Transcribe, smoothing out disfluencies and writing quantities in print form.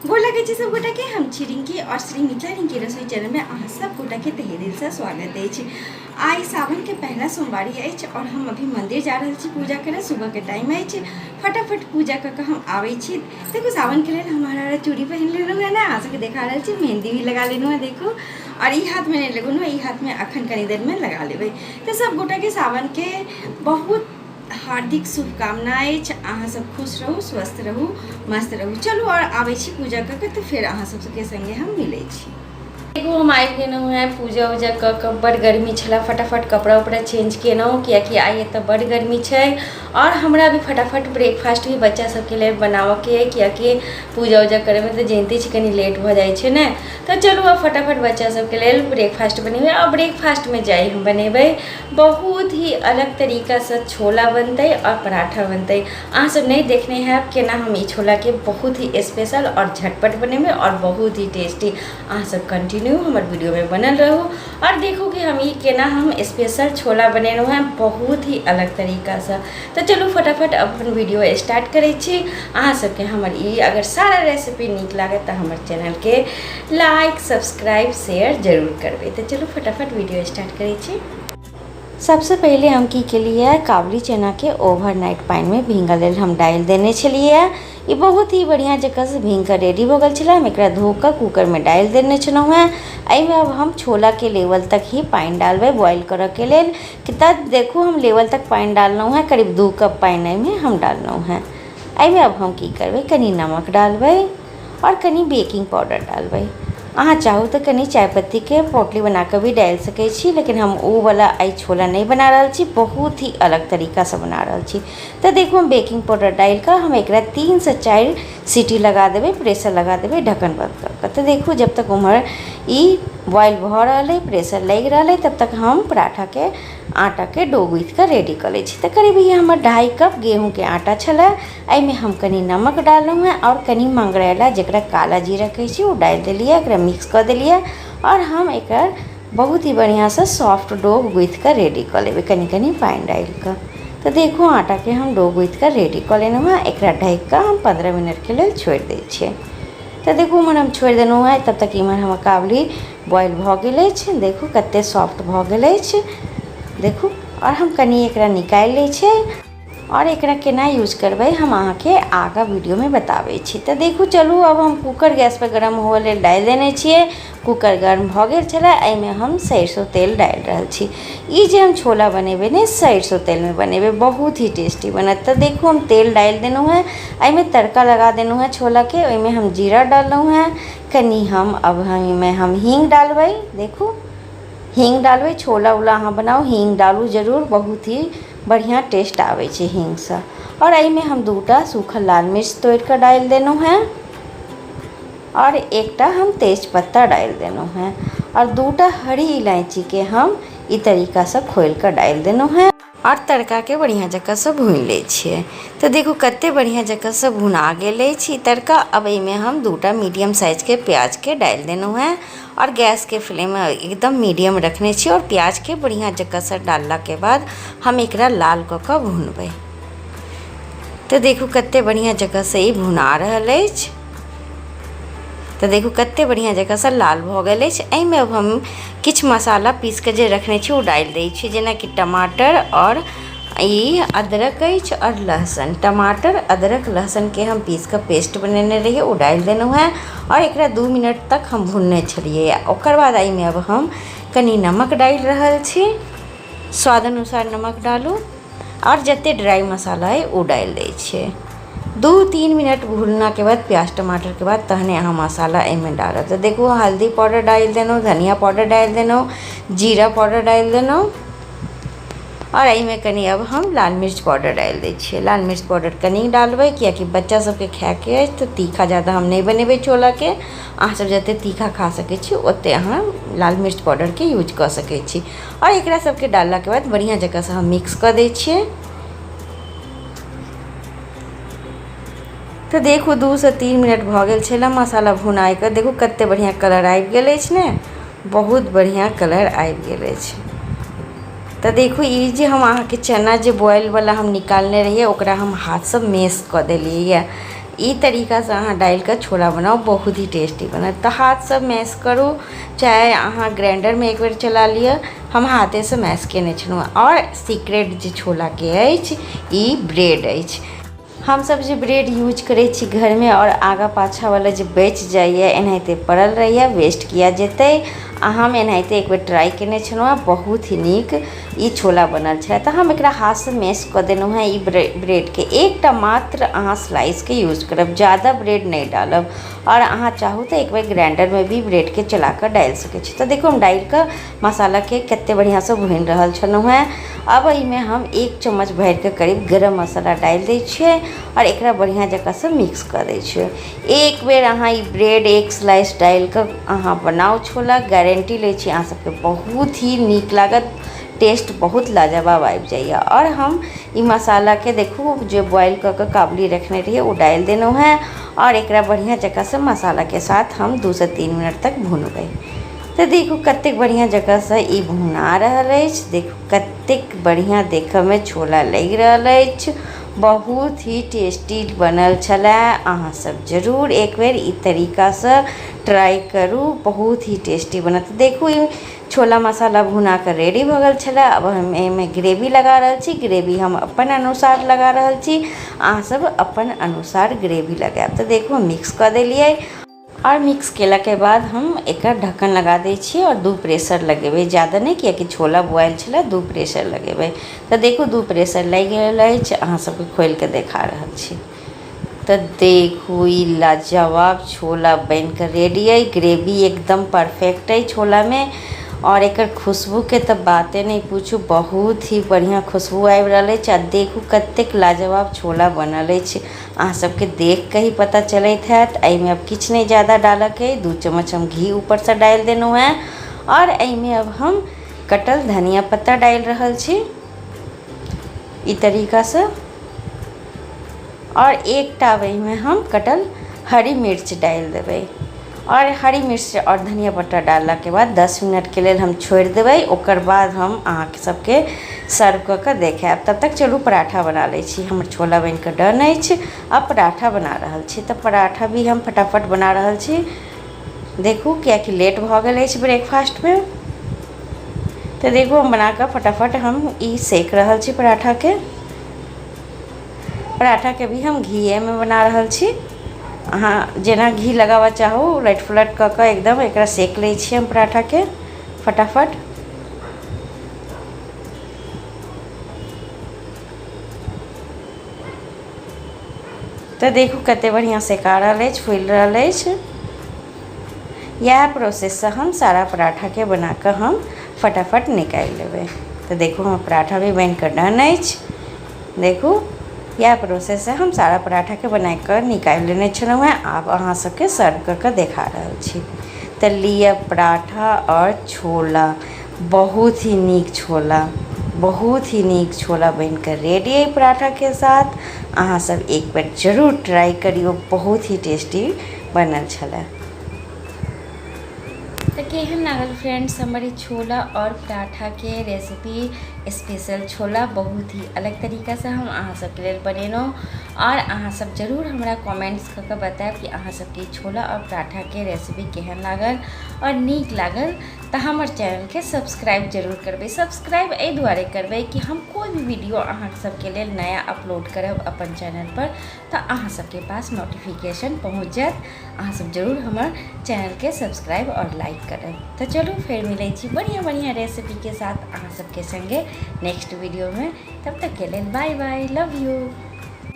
गोर लगै छी सब गोटा के। हम छी रिंकी और श्री मिथिला रिंकी रसोई चैनल में अहाँ सब गोटा के तहे दिल से स्वागत अछि। आइ सावन के पहला सोमवारी अछि और हम अभी मंदिर जा रहल छी पूजा करे। सुबह के टाइम अछि, फटाफट पूजा कऽ के हम आबै छी। देखू सावन के लेल हम हरा हरा चूड़ी पहिन लेलहुँ हँ ने, अहाँ सबके देखा रहल छी। मेहंदी भी लगा लेलहुँ हँ देखू, और ई हाथ में नहि लगेलहुँ, ई हाथ में अखन कनी देर में लगा लेबै। तऽ सब गोटा के सावन के बहुत हार्दिक शुभकामना अछि। अहाँ सब खुश रहू, स्वस्थ रहू, मस्त रहू। चलू और आबै छी पूजा कऽ के, तऽ फेर अहाँ सबके संगे हम मिलै छी। देखू हम आबि गेलहुँ हेँ पूजा उजा कऽ कऽ। बड़ गर्मी छलै, फटाफट कपड़ा उपड़ा चेंज केलहुँ, कियाकि आइ एतऽ बड़ गर्मी छै। आओर हमरा भी फटाफट ब्रेकफास्ट भी बच्चा सबके लेल बनाबऽके अइ, कियाकि पूजा उजा करैमे तऽ जनिते छी कनि लेट भऽ जाइ छै ने। तऽ चलू आब फटाफट बच्चा सबके लेल ब्रेकफास्ट बनेबै। आओर ब्रेकफास्टमे जाइ हम बनेबै बहुत ही अलग तरीकासँ छोला बनतै आओर पराठा बनतै। अहाँ सब नहि देखने हैब केना हम ई छोलाके बहुत ही स्पेशल आओर झटपट बनेबै आओर बहुत ही टेस्टी। अहाँ सब कंटिन्यू हमर वीडियोमे बनल रहू आओर देखू कि हम ई केना हम स्पेशल छोला बनेलहुँ हेँ बहुत ही अलग तरीकासँ। तऽ चलू फटाफट अपन वीडियो स्टार्ट करै छी। अहाँ सबके हमर ई अगर सारा रेसिपी नीक लागत तऽ हमर चैनलके लाइक सब्सक्राइब शेयर जरूर करबै। तऽ चलू फटाफट वीडियो स्टार्ट करै छी। सबसँ पहिले हम की केलियै, काबुली चनाके ओवरनाइट पानिमे भींगऽ लेल हम डालि देने छलियै। ई बहुत ही बढ़िआँ जकाँसँ भींग कऽ रेडी भऽ गेल छलै। हम एकरा धो कऽ कूकरमे डालि देने छलहुँ हेँ। एहिमे आब हम छोलाके लेवल तक ही पानि डालबै बॉयल करऽके लेल। तऽ देखू हम लेवल तक पानि डाललहुँ हेँ, करीब 2 कप पानि एहिमे हम डाललहुँ हेँ। एहिमे आब हम की करबै, कनि नमक डालबै आओर कनि बेकिंग पाउडर डालबै। अहाँ चाहू तऽ कनि चायपत्तीके पोटली बना कऽ भी डालि सकै छी, लेकिन हम ओवला आइ छोला नहि बना रहल छी, बहुत ही अलग तरीकासँ बना रहल छी। तऽ देखू हम बेकिंग पाउडर डालि कऽ हम एकरा 3 सँ 4 सीटी लगा देबै, प्रेशर लगा देबै ढक्कन बन्द कऽ कऽ। तऽ देखू जब तक उम्हर ई बॉयल भऽ रहल अइ, प्रेशर लागि रहल अइ, तब तक हम पराठाके आटाके डो गूँथि कऽ रेडी कऽ लै छी। तऽ करीब ई हमर 2.5 कप गेहूँके आटा छलै। एहिमे हम कनि नमक डाललहुँ हेँ आओर कनि मंगरैला, जकरा काला जीरा कहै छी, ओ डालि देलियै। एकरा मिक्स कऽ देलियै आओर हम एकर बहुत ही बढ़िआँसँ सॉफ्ट डो गूँथि कऽ रेडी कऽ लेबै कनि कनि पानि डालि कऽ। तऽ देखू आटाके हम डो गूँथि कऽ रेडी कऽ लेलहुँ हेँ। एकरा ढकि कऽ हम 15 मिनटके लेल छोड़ि दै छियै। तऽ देखू उम्हर हम छोड़ि देलहुँ हेँ, तब तक इम्हर हमर काबुली बॉयल भऽ गेल अछि। देखू कतेक सॉफ्ट भऽ गेल अछि देखू। आओर हम कनि एकरा निकालि लै छियै आओर एकरा केना यूज करबै हम अहाँके आगाँ वीडियोमे बताबै छी। तऽ देखू चलू आब हम कूकर गैसपर गरम हुअ लेल डालि देने छियै। कूकर गरम भऽ गेल छलै। एहिमे हम सरिसो तेल डालि रहल छी। ई जे हम छोला बनेबै ने, सरिसो तेलमे बनेबै, बहुत ही टेस्टी बनत। तऽ देखू हम तेल डालि देलहुँ हेँ, एहिमे तड़का लगा देलहुँ हेँ छोलाके। ओहिमे हम जीरा डाललहुँ हेँ कनि, हम अब एहिमे हम हींग डालबै। देखू हींग डालबै, छोला उला अहाँ बनाउ, हींग डालू जरूर, बहुत ही बढ़िआँ टेस्ट आबै छै हींगसँ। आओर एहिमे हम 2टा सूखल लाल मिर्च तोड़िकऽ डालि देलहुँ हेँ आओर एकटा हम तेजपत्ता डालि देलहुँ हेँ आओर 2टा हरी इलायचीके हम ई तरीकासँ खोलिकऽ डालि देलहुँ हेँ आओर तड़काके बढ़िआँ जकाँसँ भूनि लै छियै। तऽ देखू कतेक बढ़िआँ जकाँसँ भुना गेल अछि ई तड़का। आब एहिमे हम 2टा मीडियम साइजके प्याजके डालि देलहुँ हेँ आओर गैसके फ्लेम एकदम मीडियम रखने छी। आओर प्याजके बढ़िआँ जकाँसँ डाललाके बाद हम एकरा लाल कऽ कऽ भुनबै। तऽ देखू कतेक बढ़िआँ जकाँसँ ई भुना रहल अछि। तऽ देखू कतेक बढ़िआँ जकाँसँ लाल भऽ गेल अछि। एहिमे अब हम किछु मसाला पीस कऽ जे रखने छी ओ डालि दै छी, जेनाकि टमाटर आओर ई अदरक अछि आओर लहसुन। टमाटर, अदरक, लहसुनके हम पीस कऽ पेस्ट बनेने रहियै, ओ डालि देलहुँ हेँ आओर एकरा 2 मिनट तक हम भुनने छलियै। ओकर बाद एहिमे अब हम कनि नमक डालि रहल छी। स्वाद अनुसार नमक डालू आओर जतेक ड्राइ मसाला अइ ओ डालि दै छियै। 2-3 मिनट भुनलाके बाद, प्याज टमाटरके बाद, तहने अहाँ मसाला एहिमे डालब। तऽ देखू हल्दी पाउडर डालि देलहुँ, धनिया पाउडर डालि देलहुँ, जीरा पाउडर डालि देलहुँ आओर एहिमे कनि अब हम लाल मिर्च पाउडर डालि दै छियै। लाल मिर्च पाउडर कनि डालबै, कियाकि बच्चा सबके खायके अछि तऽ तीखा ज्यादा हम नहि बनेबै छोलाके। अहाँसब जतेक तीखा खा सकै छी ओतेक अहाँ लाल मिर्च पाउडरके यूज कऽ सकै छी। आओर एकरा सबके डाललाके बाद बढ़िआँ जकाँसँ हम मिक्स कऽ दै छियै। तऽ देखू 2 सँ 3 मिनट भऽ गेल छलै मसाला भुनाइके। देखू कतेक बढ़िआँ कलर आबि गेल अछि ने, बहुत बढ़िआँ कलर आबि गेल अछि। तऽ देखू ई जे हम अहाँके चना जे बॉयलवला हम निकालने रहियै, ओकरा हम हाथसँ मेस कऽ देलियै। ई तरीकासँ अहाँ डालि कऽ छोला बनाउ, बहुत ही टेस्टी बनत। तऽ हाथसँ मैश करू, चाहे अहाँ ग्राइंडरमे एक बेर चला लिअ। हम हाथेसँ मैश केने छलहुँ। आओर सीक्रेट जे छोलाके अछि, ई ब्रेड अछि। हमसभ जे ब्रेड यूज करै छी घरमे आओर आगाँ पाछाँवला जे बचि जाइए, एनाहिते पड़ल रहैए, वेस्ट किया जेतै? आ हम एनाहिते एक बेर ट्राइ केने छलहुँ हँ, बहुत ही नीक ई छोला बनल छलै। तऽ हम एकरा हाथसँ मैश कऽ देलहुँ हँ। ई ब्रेडके एकटा मात्र अहाँ स्लाइसके यूज करब, ज्यादा ब्रेड नहि डालब। आओर अहाँ चाहू तऽ एक बेर ग्राइंडरमे भी ब्रेडके चला कऽ डालि सकै छी। तऽ देखू, हम डालि कऽ मसालाके कतेक बढ़िआँसँ भुनि रहल छलहुँ हेँ। आब एहिमे हम 1 चम्मच भरिके करीब गरम मसाला डालि दै छियै आओर एकरा बढ़िआँ जकाँसँ मिक्स कऽ दै छियै। एक बेर अहाँ ई ब्रेड एक स्लाइस डालि कऽ अहाँ बनाउ छोला, गारंटी लै छी अहाँ सबके बहुत ही नीक लागत, टेस्ट बहुत लाजवाब आबि जाइए। आओर हम ई मसालाके देखू, जे बॉयल कऽ कऽ काबुली रखने रहियै ओ डालि देलहुँ हेँ आओर एकरा बढ़िआँ जकाँसँ मसालाके साथ हम 2 सँ 3 मिनट तक भुनबै। तऽ देखू, कतेक बढ़िआँ जकाँसँ ई भुना रहल अछि। देखू, कतेक बढ़िआँ देखऽमे छोला लागि रहल अछि। बहुत ही टेस्टी बनल छलै। अहाँ सब जरूर एक बेर ई तरीकासँ ट्राइ करू, बहुत ही टेस्टी बनत। देखू, ई छोला मसाला भुना कऽ रेडी भऽ गेल छलै। आब हम एहिमे ग्रेवी लगा रहल छी। ग्रेवी हम अपन अनुसार लगा रहल छी, अहाँ सब अपन अनुसार ग्रेवी लगायब। तऽ देखू, हम मिक्स कऽ देलियै आओर मिक्स केलाके बाद हम एकर ढक्कन लगा दै छियै आओर 2 प्रेशर लगेबै, ज्यादा नहि, कियाकि छोला बोआइल छलै। 2 प्रेशर लगेबै। तऽ देखू, 2 प्रेशर लागि गेल अछि। अहाँ सबके खोलि कऽ देखा रहल छी। तऽ देखू, ई लाजवाब छोला बनि कऽ रेडी अइ। ग्रेवी एकदम परफेक्ट अइ छोलामे आओर एकर खुशबूके तऽ बाते नहि पूछू, बहुत ही बढ़िआँ खुशबू आबि रहल अछि। आ देखू, कतेक लाजवाब छोला बनल अछि, अहाँ सबके देख कऽ ही पता चलैत हैत। एहिमे आब किछु नहि ज्यादा डालऽके अइ। 2 चम्मच हम घी ऊपरसँ डालि देलहुँ हेँ आओर एहिमे अब हम कटल धनिया पत्ता डालि रहल छी ई तरीकासँ आओर एकटा एहिमे हम कटल हरी मिर्च डालि देबै। आओर हरी मिर्च आओर धनिया पत्ता डाललाके बाद 10 मिनटके लेल हम छोड़ि देबै। ओकर बाद हम अहाँके सबके सर्व कऽ कऽ देखायब। तब तक चलू, पराठा बना लै छी। हमर छोला बनि कऽ डन अछि, आब पराठा बना रहल छी। तऽ पराठा भी हम फटाफट बना रहल छी, देखू, कियाकि लेट भऽ गेल अछि ब्रेकफास्टमे। तऽ देखू, हम बना कऽ फटाफट हम ई सेक रहल छी पराठाके। पराठाके भी हम घीएमे बना रहल छी। अहाँ जेना घी लगाबऽ चाहू, उलटि पुलटि कऽ कऽ एकदम एकरा सेक लै छी हम पराठाके फटाफट। तऽ देखू, कते बढ़िआँ सेका रहल अछि, फुलि रहल अछि। इएह प्रोसेससँ हम सारा पराठाके बना कऽ हम फटाफट निकालि लेबै। तऽ देखू, हमर पराठा भी बनि कऽ डन अछि। देखू, इएह प्रोसेससँ हम सारा पराठाके बना कऽ निकालि लेने छलहुँ हेँ। आब अहाँ सबके सर्व कऽ कऽ देखा रहल छी। तऽ लिअ, पराठा आओर छोला, बहुत ही नीक छोला, बहुत ही नीक छोला बनि कऽ रेडी अइ पराठाके साथ। अहाँ सब एक बेर जरूर ट्राइ करियौ, बहुत ही टेस्टी बनल छलै। तऽ केहन लागल फ्रेंड्स हमर ई छोला आओर पराठाके रेसिपी? स्पेशल छोला बहुत ही अलग तरीकासँ हम अहाँ सबके लेल बनेलहुँ। आओर अहाँ सब जरूर हमरा कमेंट्स कऽ कऽ बतायब कि अहाँ सबके ई छोला आओर पराठाके रेसिपी केहन लागल। आओर नीक लागल तऽ हमर चैनलके सब्सक्राइब जरूर करबै। सब्सक्राइब एहि दुआरे करबै कि हम कोइ भी वीडियो अहाँ सबके लेल नया अपलोड करब अपन चैनलपर, तऽ अहाँ सबके पास नोटिफिकेशन पहुँच जायत। अहाँ सब जरूर हमर चैनलके सब्सक्राइब आओर लाइक करब। तऽ चलू, फेर मिलै छी बढ़िआँ बढ़िआँ रेसिपीके साथ अहाँ सबके सङ्गे नेक्स्ट वीडियोमे। तब तकके लेल बाय बाय, लव यू।